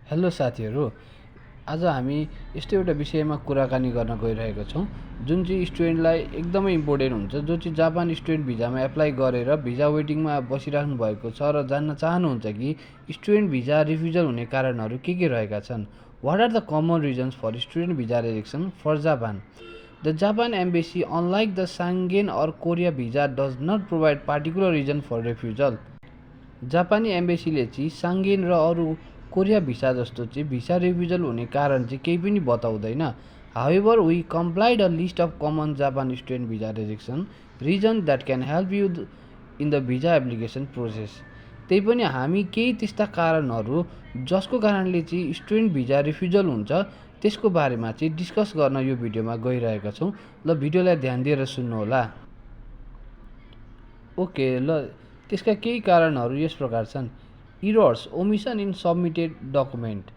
Hello साथीहरू, आज हामी यस्तो एउटा विषयमा कुराकानी गर्न गइरहेका छौँ जुन चाहिँ स्टुडेन्टलाई एकदमै इम्पोर्टेन्ट हुन्छ, जो चाहिँ जापान स्टुडेन्ट भिजामा एप्लाई गरेर भिजा वेटिङमा बसिराख्नु भएको छ र जान्न चाहनुहुन्छ कि स्टुडेन्ट भिजा रिफ्युजल हुने कारणहरू के रहेका छन्। What are the common reasons for student visa rejection for Japan? The Japan embassy, unlike the Schengen or Korea visa, does not provide particular reason for refusal. जापानी एम्बेसीले चाहिँ साङ्गेन र अरू कोरिया भिसा जस्तो चाहिँ भिसा रिफ्युजल हुने कारण चाहिँ केही पनि बताउँदैन। However we complied a list of common Japan student visa rejection reason that can help you in the visa application process. त्यही पनि हामी केही त्यस्ता कारणहरू जसको कारणले चाहिँ स्टुडेन्ट भिजा रिफ्युजल हुन्छ त्यसको बारेमा चाहिँ डिस्कस गर्न यो भिडियोमा गइरहेका छौँ। ल भिडियोलाई ध्यान दिएर सुन्नुहोला। ओके, ल त्यसका केही कारणहरू यस प्रकार छन्। Errors, omission in submitted document.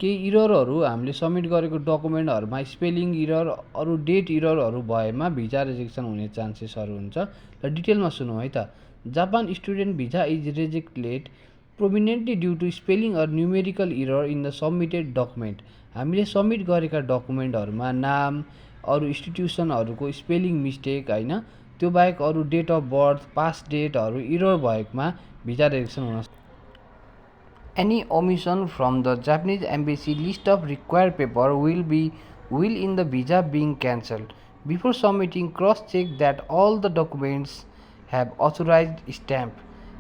केही इररहरू हामीले सबमिट गरेको डकुमेन्टहरूमा स्पेलिङ इरर, अरू डेट इररहरू भएमा भिजा रिजेक्सन हुने चान्सेसहरू हुन्छ। र डिटेलमा सुनौँ है त। Japan student visa is rejected prominently due to spelling or numerical error in the submitted document. हामीले सबमिट गरेका डकुमेन्टहरूमा नाम, अरू इन्स्टिट्युसनहरूको स्पेलिङ मिस्टेक होइन, त्यो बाहेक अरू डेट अफ बर्थ, पास डेटहरू इरर भएकोमा भिजा रिजेक्सन हुन सक्छ। Any omission from the Japanese embassy list of required paper will in the visa being cancelled. Before submitting, cross-check that all the documents have authorized stamp.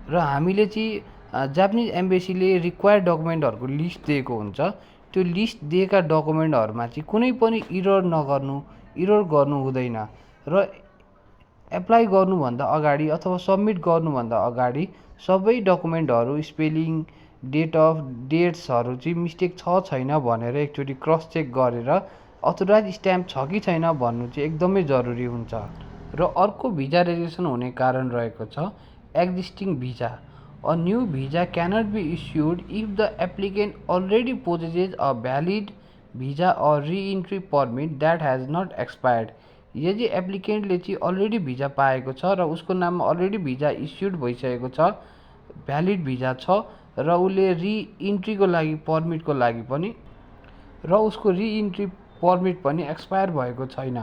र हामीले चाहिँ Japanese एम्बेसीले required डकुमेन्टहरूको list दिएको हुन्छ। त्यो list दिएका डकुमेन्टहरूमा चाहिँ कुनै पनि इरर गर्नु हुँदैन। र एप्लाई गर्नुभन्दा अगाडि अथवा सबमिट गर्नुभन्दा अगाडि सबै डकुमेन्टहरू स्पेलिङ, डेट्सहरू चाहिँ मिस्टेक छ छैन भनेर एकचोटि क्रस चेक गरेर अथोराइज स्ट्याम्प छ कि छैन भन्नु चाहिँ एकदमै जरुरी हुन्छ। र अर्को भिजा रिजेक्सन हुने कारण रहेको छ existing visa. A new visa cannot be issued if the applicant already possesses a valid visa or reentry permit that has not expired. यदि एप्लिकेन्टले चाहिँ अलरेडी भिजा पाएको छ र उसको नाममा अलरेडी भिजा इस्युड भइसकेको छ, भ्यालिड भिजा छ र उसले रिइन्ट्रीको लागि पर्मिटको लागि पनि र उसको रिइन्ट्री पर्मिट पनि एक्सपायर भएको छैन।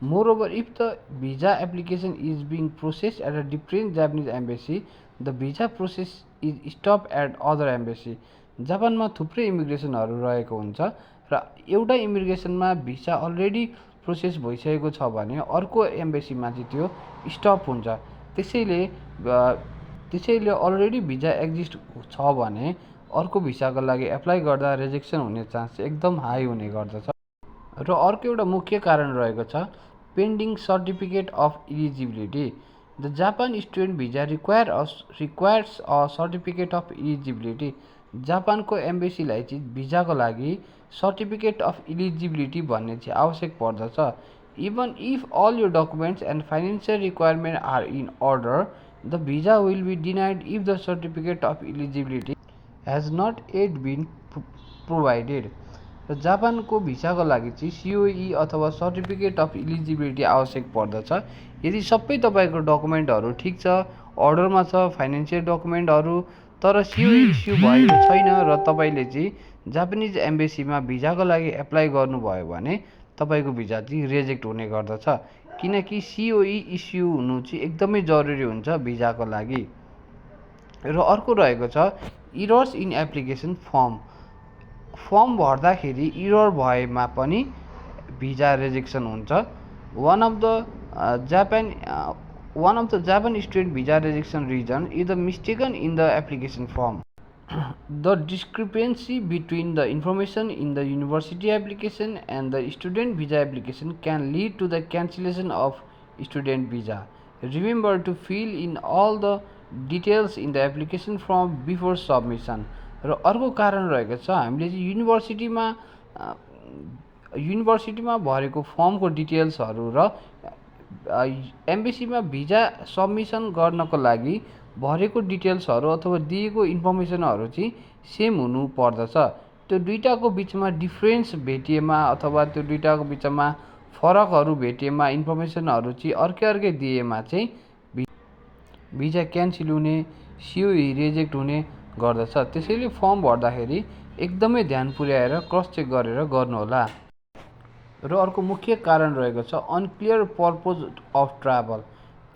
Moreover if the visa application is being process at a different Japanese embassy, the visa process is stop at other embassy. जापानमा थुप्रै इमिग्रेसनहरू रहेको हुन्छ र एउटा इमिग्रेसनमा भिसा अलरेडी प्रोसेस भइसकेको छ भने अर्को एम्बेसीमा चाहिँ त्यो स्टप हुन्छ। त्यसैले अलरेडी भिजा एक्जिस्ट छ भने अर्को भिसाको लागि एप्लाई गर्दा रिजेक्सन हुने चान्स एकदम हाई हुने गर्दछ। र अर्को एउटा मुख्य कारण रहेको छ pending certificate of eligibility. The Japan student visa requires a certificate of eligibility. जापानको एम्बेसीलाई चाहिँ भिजाको लागि सर्टिफिकेट अफ इलिजिबिलिटी भन्ने चाहिँ आवश्यक पर्दछ। Even if all your documents and financial requirement are in order, the visa will be denied if the certificate of eligibility has not at been provided. र जापानको भिसाको लागि चाहिँ सिओई अथवा सर्टिफिकेट अफ इलिजिबिलिटी आवश्यक पर्दछ। यदि सबै तपाईँको डकुमेन्टहरू ठिक छ, अर्डरमा छ, फाइनेन्सियल डकुमेन्टहरू, तर सिओई इस्यु भएको छैन र तपाईँले चाहिँ जापानिज एम्बेसीमा भिजाको लागि एप्लाई गर्नुभयो भने तपाईँको भिजा चाहिँ रिजेक्ट हुने गर्दछ, किनकि सिओई इस्यु हुनु चाहिँ एकदमै जरुरी हुन्छ भिजाको लागि। र अर्को रहेको छ इरर्स इन एप्लिकेसन फर्म भर्दाखेरि इरर भएमा पनि भिजा रिजेक्सन हुन्छ। One of the Japan student visa rejection reason is the mistaken in the application form. The discrepancy between the information in the university application and the student visa application can lead to the cancellation of student visa. Remember to fill in all the details in the application form before submission. र अर्को कारण रहेको छ हामीले चाहिँ युनिभर्सिटीमा भरेको फर्मको डिटेल्सहरू र एम्बेसीमा भिजा सबमिसन गर्नको लागि भरेको डिटेल्सहरू अथवा दिएको इन्फर्मेसनहरू चाहिँ सेम हुनु पर्दछ। त्यो दुईटाको बिचमा डिफ्रेन्स भेटिएमा अथवा त्यो दुईटाको बिचमा फरकहरू भेटिएमा इन्फर्मेसनहरू चाहिँ अर्कै दिएमा चाहिँ भिजा क्यान्सल हुने, सिओई रिजेक्ट हुने गर्दछ। त्यसैले फर्म भर्दाखेरि एकदमै ध्यान पुर्याएर क्रस चेक गरेर गर्नुहोला। र अर्को मुख्य कारण रहेको छ unclear purpose of travel.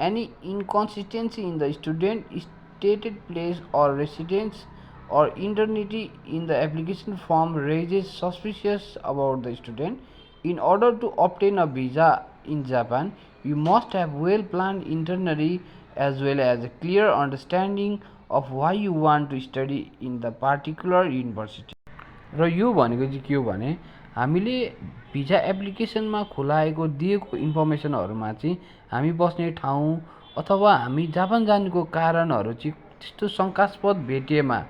Any inconsistency in the student stated place or residence or indemnity in the application form raises suspicions about the student. In order to obtain a visa in Japan, you must have well-planned itinerary as well as a clear understanding of why you want to study in the particular university. र यो भनेको चाहिँ के हो भने हामीले visa एप्लिकेसनमा खुलाएको दिएको इन्फर्मेसनहरूमा चाहिँ हामी बस्ने ठाउँ अथवा हामी जापान जानुको कारणहरू चाहिँ त्यस्तो शङ्कास्पद भेटिएमा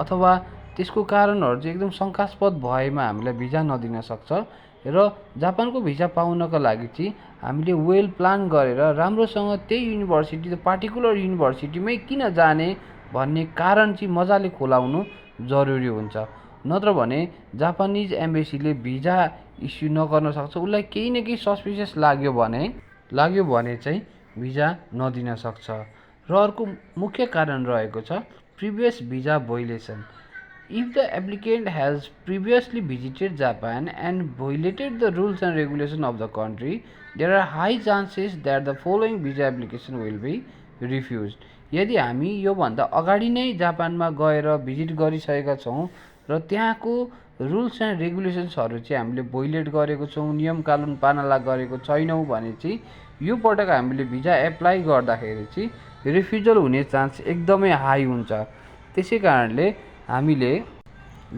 अथवा त्यसको कारणहरू चाहिँ एकदम शङ्कास्पद भएमा हामीलाई भिजा नदिन सक्छ। र जापानको भिजा पाउनको लागि चाहिँ हामीले वेल प्लान गरेर राम्रोसँग त्यही युनिभर्सिटी त्यो पार्टिकुलर युनिभर्सिटीमै किन जाने भन्ने कारण चाहिँ मजाले खुलाउनु जरुरी हुन्छ। नत्र भने जापानिज एम्बेसीले भिजा इस्यु नगर्न सक्छ। उसलाई केही न केही सस्पिसियस लाग्यो भने चाहिँ भिजा नदिन सक्छ। र अर्को मुख्य कारण रहेको छ previous visa violation. If the applicant has previously visited Japan and violated the rules and regulations of the country, there are high chances that the following visa application will be refused. यदि हामी योभन्दा अगाडि नै जापानमा गएर visit गरिसकेका छौँ र त्यहाँको रुल्स एन्ड रेगुलेसन्सहरू चाहिँ हामीले भोइलेट गरेको छौँ, नियम कानुन पालना गरेको छैनौँ भने चाहिँ यो पटक हामीले भिजा एप्लाई गर्दाखेरि चाहिँ रिफ्युजल हुने चान्स एकदमै हाई हुन्छ। त्यसै कारणले हामीले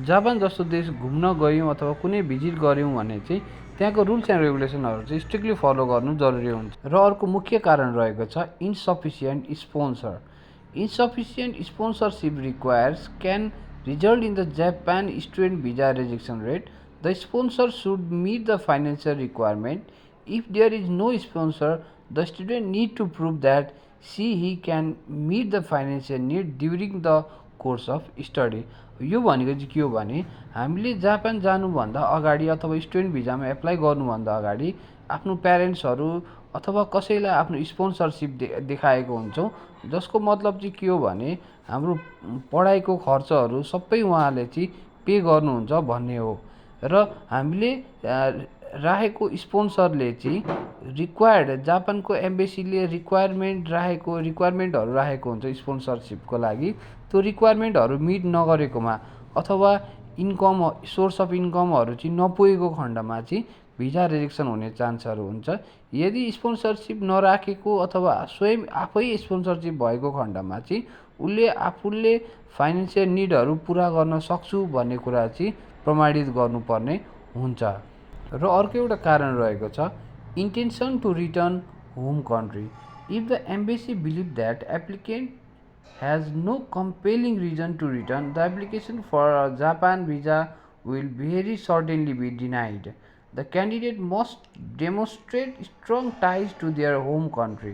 जापान जस्तो देश घुम्न गयौँ अथवा कुनै भिजिट गऱ्यौँ भने चाहिँ त्यहाँको रुल्स एन्ड रेगुलेसनहरू चाहिँ स्ट्रिक्टली फलो गर्नु जरुरी हुन्छ। र अर्को मुख्य कारण रहेको छ insufficient sponsor. Insufficient sponsorship requires can result in the Japan student visa rejection rate. The sponsor should meet the financial requirement. If there is no sponsor, the student need to prove that he can meet the financial need during the course of study. यो भनेको चाहिँ के हो भने हामीले Japan जानुभन्दा अगाडि अथवा स्टुडेन्ट भिजामा एप्लाई गर्नुभन्दा अगाडि आफ्नो प्यारेन्ट्सहरू अथवा कसैलाई आफ्नो स्पोन्सरसिप देखाएको हुन्छौँ, जसको मतलब चाहिँ के हो भने हाम्रो पढाइको खर्चहरू सबै उहाँले चाहिँ पे गर्नुहुन्छ भन्ने हो। र हामीले राखेको स्पोन्सरले चाहिँ रिक्वायर्ड जापानको एम्बेसीले रिक्वायरमेन्टहरू राखेको हुन्छ स्पोन्सरसिपको लागि। त्यो रिक्वायरमेन्टहरू मिट नगरेकोमा अथवा सोर्स अफ इन्कमहरू चाहिँ नपुगेको खण्डमा चाहिँ भिजा रिजेक्सन हुने चान्सहरू हुन्छ। यदि स्पोन्सरसिप नराखेको अथवा स्वयं आफै स्पोन्सरसिप भएको खण्डमा चाहिँ उसले आफूले फाइनेन्सियल निडहरू पुरा गर्न सक्छु भन्ने कुरा चाहिँ प्रमाणित गर्नुपर्ने हुन्छ। र अर्को एउटा कारण रहेको छ intention to return home country. If the embassy believe that applicant has no compelling reason to return, the application for a Japan visa will very certainly be denied. The candidate must demonstrate strong ties to their home country.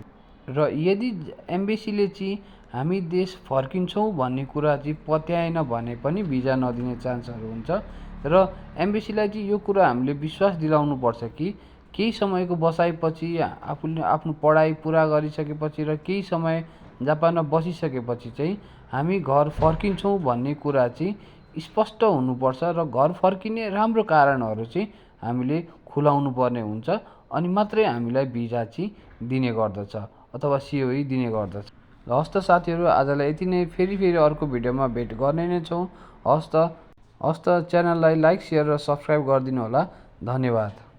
र यदि एम्बेसीले चाहिँ हामी देश फर्किन्छौँ भन्ने कुरा चाहिँ पत्याएन भने पनि भिजा नदिने चान्सहरू हुन्छ। र एम्बेसीलाई चाहिँ यो कुरा हामीले विश्वास दिलाउनु पर्छ कि केही समयको बसाइपछि आफूले आफ्नो पढाइ पुरा गरिसकेपछि र केही समय जापानमा बसिसकेपछि चाहिँ हामी घर फर्किन्छौँ भन्ने कुरा चाहिँ स्पष्ट हुनुपर्छ। र घर फर्किने राम्रो कारणहरू चाहिँ हामीले खुलाउनु पर्ने हुन्छ अनि मात्रै हामीलाई भिजा चाहिँ दिने गर्दछ अथवा सिओई दिने गर्दछ। हस् त साथीहरू, आजलाई यति नै। फेरि अर्को भिडियोमा भेट गर्ने नै छौँ। हस् त च्यानललाई लाइक, सेयर र सब्सक्राइब गरिदिनु होला। धन्यवाद।